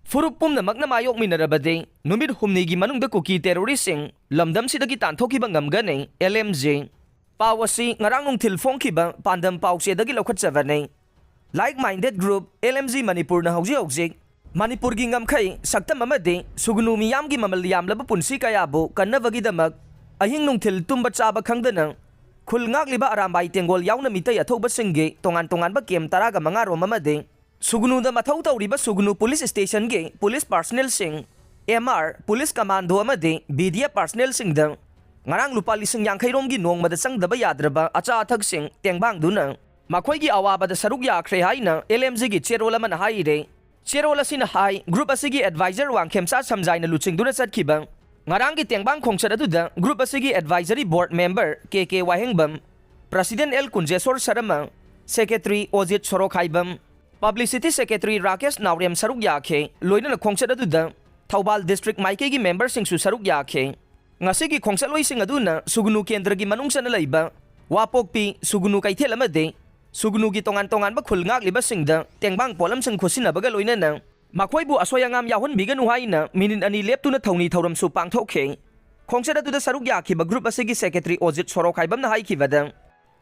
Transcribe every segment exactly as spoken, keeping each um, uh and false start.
ꯐꯨꯔꯨꯞ ꯄꯨꯝꯅꯃꯛꯅ ꯃꯥꯌꯣꯛꯃꯤꯟꯅꯔꯕꯗꯤ ꯅꯨꯃꯤꯠ ꯍꯨꯝꯅꯤꯒꯤ ꯃꯅꯨꯡꯗ ꯀꯨꯀꯤ terroristꯁꯤꯡ ꯂꯝꯗꯝꯁꯤꯗꯒꯤ ꯇꯥꯟꯊꯣꯛꯈꯤꯕ ꯉꯝꯒꯅꯤ, L M G꯫ ꯄꯥꯎ ꯑꯁꯤ ꯉꯔꯥꯡ ꯅꯨꯡꯊꯤꯜ ꯐꯣꯡꯈꯤꯕ ꯄꯥꯟꯗꯝ ꯄꯥꯎꯆꯦꯗꯒꯤ ꯂꯧꯈꯠꯆꯕꯅꯤ꯫ Like minded group L M G ꯃꯅꯤꯄꯨꯔꯅ ꯍꯧꯖꯤꯛ ꯍꯧꯖꯤꯛ ꯃꯅꯤꯄꯨꯔꯒꯤ ꯉꯝꯈꯩ, ꯁꯛꯇꯝ ꯑꯃꯗꯤ ꯁꯨꯒꯅꯨ ꯃꯤꯌꯥꯝꯒꯤ ꯃꯃꯜ ꯌꯥꯝꯂꯕ ꯄꯨꯟꯁꯤ ꯀꯌꯥꯕꯨ ꯀꯟꯅꯕꯒꯤꯗꯃꯛ ꯑꯍꯤꯡ ꯅꯨꯡꯊꯤꯜ ꯇꯨꯝꯕ ꯆꯥꯕ ꯈꯪꯗꯅ ꯈꯨꯜ ꯉꯥꯛꯂꯤꯕ ꯑꯔꯥꯝꯕꯥꯏ ꯇꯦꯡꯒꯣꯜ ꯌꯥꯎꯅ ꯃꯤꯇꯩ ꯑꯊꯧꯕꯁꯤꯡꯒꯤ ꯇꯣꯉꯥꯟ ꯇꯣꯉꯥꯟꯕ camp ꯇꯔꯥꯒ ꯃꯉꯥ ꯔꯣꯝ ꯑꯃꯗꯤ ꯁꯨꯒꯅꯨꯗ ꯃꯊꯧ ꯇꯧꯔꯤꯕ ꯁꯨꯒꯅꯨ police stationꯒꯤ police personnelꯁꯤꯡ, M R, police commando ꯑꯃꯗꯤ B D F personnelꯁꯤꯡꯗ ꯉꯔꯥꯡ ꯂꯨꯄꯥ ꯂꯤꯁꯤꯡ ꯌꯥꯡꯈꯩ ꯔꯣꯝꯒꯤ ꯅꯣꯡꯃꯗ ꯆꯪꯗꯕ ꯌꯥꯗ꯭ꯔꯕ ꯑꯆꯥ ꯑꯊꯛꯁꯤꯡ ꯇꯦꯡꯕꯥꯡꯗꯨꯅ ꯃꯈꯣꯏꯒꯤ ꯑꯋꯥꯕꯗ ꯁꯔꯨꯛ ꯌꯥꯈ꯭ꯔꯦ ꯍꯥꯏꯅ L M Gꯒꯤ ꯆꯦꯔꯣꯜ ꯑꯃꯅ ꯍꯥꯏꯔꯦ꯫ ꯆꯦꯔꯣꯜ ꯑꯁꯤꯅ ꯍꯥꯏ, group ꯑꯁꯤꯒꯤ advisor ꯋꯥꯡꯈꯦꯝꯆꯥ ꯁꯝꯖꯥꯏꯅ ꯂꯨꯆꯤꯡꯗꯨꯅ ꯆꯠꯈꯤꯕ ꯉꯔꯥꯡꯒꯤ ꯇꯦꯡꯕꯥꯡ ꯈꯣꯡꯆꯠ ꯑꯗꯨꯗ group ꯑꯁꯤꯒꯤ advisory board member K K ꯋꯥꯍꯦꯡꯕꯝ, president L ꯀꯨꯟꯖꯦꯁꯣꯔ Sharma, secretary ꯑꯣꯖꯤꯠ ꯁꯣꯔꯣꯈꯥꯏꯕꯝ, publicity secretary Rakesh ꯅꯥꯎꯔꯦꯝ ꯁꯔꯨꯛ ꯌꯥꯈꯤ꯫ ꯂꯣꯏꯅꯅ ꯈꯣꯡꯆꯠ ꯑꯗꯨꯗ ꯊꯧꯕꯥꯜ district ꯃꯥꯏꯀꯩꯒꯤ memberꯁꯤꯡꯁꯨ ꯁꯔꯨꯛ ꯌꯥꯈꯤ꯫ ꯉꯁꯤꯒꯤ ꯈꯣꯡꯆꯠꯂꯣꯏꯁꯤꯡ ꯑꯗꯨꯅ ꯁꯨꯒꯅꯨ ꯀꯦꯟꯗ꯭ꯔꯒꯤ ꯃꯅꯨꯡ ꯆꯟꯅ ꯂꯩꯕ ꯋꯥꯄꯣꯛꯄꯤ, ꯁꯨꯒꯅꯨ ꯀꯩꯊꯦꯜ ꯑꯃꯗꯤ ꯁꯨꯒꯅꯨꯒꯤ ꯇꯣꯉꯥꯟ ꯇꯣꯉꯥꯟꯕ ꯈꯨꯜ ꯉꯥꯛꯂꯤꯕꯁꯤꯡꯗ ꯇꯦꯡꯕꯥꯡ ꯄꯣꯠꯂꯝꯁꯤꯡ ꯈꯨꯠꯁꯤꯟꯅꯕꯒ ꯂꯣꯏꯅꯅ ꯃꯈꯣꯏꯕꯨ ꯑꯁꯣꯏ ꯑꯉꯥꯝ ꯌꯥꯎꯍꯟꯕꯤꯒꯅꯨ ꯍꯥꯏꯅ ꯃꯤꯅꯤꯠ ꯑꯅꯤ ꯂꯦꯞꯇꯨꯅ ꯊꯧꯅꯤ ꯊꯧꯔꯝꯁꯨ ꯄꯥꯡꯊꯣꯛꯈꯤ꯫ ꯈꯣꯡꯆꯠ ꯑꯗꯨꯗ ꯁꯔꯨꯛ ꯌꯥꯈꯤꯕ group ꯑꯁꯤꯒꯤ secretary ꯑꯣꯖꯤꯠ ꯁꯣꯔꯣꯈꯥꯏꯕꯝꯅ ꯍꯥꯏꯈꯤꯕꯗ,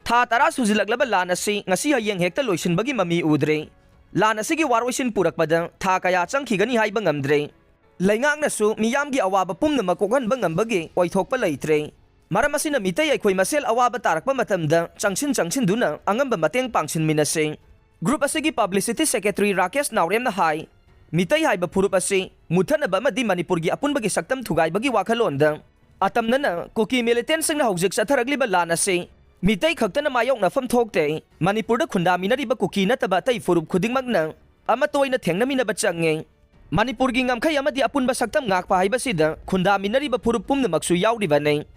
ꯊꯥ ꯇꯔꯥ ꯁꯨꯖꯤꯜꯂꯛꯂꯕ ꯂꯥꯟ ꯑꯁꯤ ꯉꯁꯤ ꯍꯌꯦꯡ ꯍꯦꯛꯇ ꯂꯣꯏꯁꯤꯟꯕꯒꯤ ꯃꯃꯤ ꯎꯗ꯭ꯔꯦ꯫ ꯂꯥꯟ ꯑꯁꯤꯒꯤ ꯋꯥꯔꯣꯏꯁꯤꯟ ꯄꯨꯔꯛꯄꯗ ꯊꯥ ꯀꯌꯥ ꯆꯪꯈꯤꯒꯅꯤ ꯍꯥꯏꯕ ꯉꯝꯗ꯭ꯔꯦ꯫ ꯂꯩꯉꯥꯛꯅꯁꯨ ꯃꯤꯌꯥꯝꯒꯤ ꯑꯋꯥꯕ ꯄꯨꯝꯅꯃꯛ ꯀꯣꯛꯍꯟꯕ ꯉꯝꯕꯒꯤ ꯑꯣꯏꯊꯣꯛꯄ ꯂꯩꯇ꯭ꯔꯦ꯫ ꯃꯔꯝ ꯑꯁꯤꯅ ꯃꯤꯇꯩ ꯑꯩꯈꯣꯏ ꯃꯁꯦꯜ ꯑꯋꯥꯕ ꯇꯥꯔꯛꯄ ꯃꯇꯝꯗ ꯆꯪꯁꯤꯟ ꯆꯪꯁꯤꯟꯗꯨꯅ ꯑꯉꯝꯕ ꯃꯇꯦꯡ ꯄꯥꯡꯁꯤꯟꯃꯤꯟꯅꯁꯤ꯫ Group ꯑꯁꯤꯒꯤ publicity secretary ꯔꯥꯀꯦꯁ ꯅꯥꯎꯔꯦꯝꯅ ꯍꯥꯏ, ꯃꯤꯇꯩ ꯍꯥꯏꯕ ꯐꯨꯔꯨꯞ ꯑꯁꯤ ꯃꯨꯠꯊꯠꯅꯕ ꯑꯃꯗꯤ ꯃꯅꯤꯄꯨꯔꯒꯤ ꯑꯄꯨꯟꯕꯒꯤ ꯁꯛꯇꯝ ꯊꯨꯒꯥꯏꯕꯒꯤ ꯋꯥꯈꯜꯂꯣꯟꯗ ꯑꯇꯝꯅꯅ ꯀꯨꯀꯤ militantꯁꯤꯡꯅ ꯍꯧꯖꯤꯛ ꯆꯠꯊꯔꯛꯂꯤꯕ ꯂꯥꯟ ꯑꯁꯤ ꯃꯤꯇꯩ ꯈꯛꯇꯅ ꯃꯥꯌꯣꯛꯅꯐꯝ ꯊꯣꯛꯇꯦ꯫ ꯃꯅꯤꯄꯨꯔꯗ ꯈꯨꯟꯗꯥꯃꯤꯟꯅꯔꯤꯕ ꯀꯨꯀꯤ ꯅꯠꯇꯕ ꯑꯇꯩ ꯐꯨꯔꯨꯞ ꯈꯨꯗꯤꯡꯃꯛꯅ ꯑꯃꯠꯇ ꯑꯣꯏꯅ ꯊꯦꯡꯅꯃꯤꯟꯅꯕ ꯆꯪꯉꯤ꯫ ꯃꯅꯤꯄꯨꯔꯒꯤ ꯉꯝꯈꯩ ꯑꯃꯗꯤ ꯑꯄꯨꯟꯕ ꯁꯛꯇꯝ ꯉꯥꯛꯄ ꯍꯥꯏꯕꯁꯤꯗ ꯈꯨꯟꯗꯥꯃꯤꯟꯅꯔꯤꯕ ꯐꯨꯔꯨꯞ ꯄꯨꯝꯅꯃꯛꯁꯨ ꯌꯥꯎꯔꯤꯕꯅꯤ꯫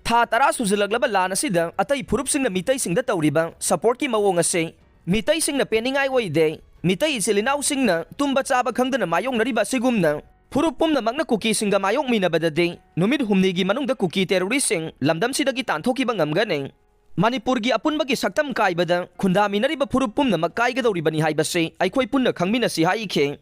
ꯊꯥ ꯇꯔꯥ ꯁꯨꯖꯤꯜꯂꯛꯂꯕ ꯂꯥꯟ ꯑꯁꯤꯗ ꯑꯇꯩ ꯐꯨꯔꯨꯞꯁꯤꯡꯅ ꯃꯤꯇꯩꯁꯤꯡꯗ ꯇꯧꯔꯤꯕ supportꯀꯤ ꯃꯑꯣꯡ ꯑꯁꯤ ꯃꯤꯇꯩꯁꯤꯡꯅ ꯄꯦꯟꯅꯤꯡꯉꯥꯏ ꯑꯣꯏꯗꯦ꯫ ꯃꯤꯇꯩ ꯏꯆꯤꯜ ꯏꯅꯥꯎꯁꯤꯡꯅ ꯇꯨꯝꯕ ꯆꯥꯕ ꯈꯪꯗꯅ ꯃꯥꯌꯣꯛꯅꯔꯤꯕ ꯑꯁꯤꯒꯨꯝꯅ ꯐꯨꯔꯨꯞ ꯄꯨꯝꯅꯃꯛꯅ ꯀꯨꯀꯤꯁꯤꯡꯒ ꯃꯥꯌꯣꯛꯃꯤꯟꯅꯕꯗꯗꯤ ꯅꯨꯃꯤꯠ ꯍꯨꯝꯅꯤꯒꯤ ꯃꯅꯨꯡꯗ ꯀꯨꯀꯤ terroristꯁꯤꯡ ꯂꯝꯗꯝꯁꯤꯗꯒꯤ ꯇꯥꯟꯊꯣꯛꯈꯤꯕ ꯉꯝꯒꯅꯤ꯫ ꯃꯅꯤꯄꯨꯔꯒꯤ ꯑꯄꯨꯟꯕꯒꯤ ꯁꯛꯇꯝ ꯀꯥꯏꯕꯗ ꯈꯨꯟꯗꯥꯃꯤꯟꯅꯔꯤꯕ ꯐꯨꯔꯨꯞ ꯄꯨꯝꯅꯃꯛ ꯀꯥꯏꯒꯗꯧꯔꯤꯕꯅꯤ ꯍꯥꯏꯕꯁꯤ ꯑꯩꯈꯣꯏ ꯄꯨꯟꯅ ꯈꯪꯃꯤꯟꯅꯁꯤ ꯍꯥꯏꯈꯤ꯫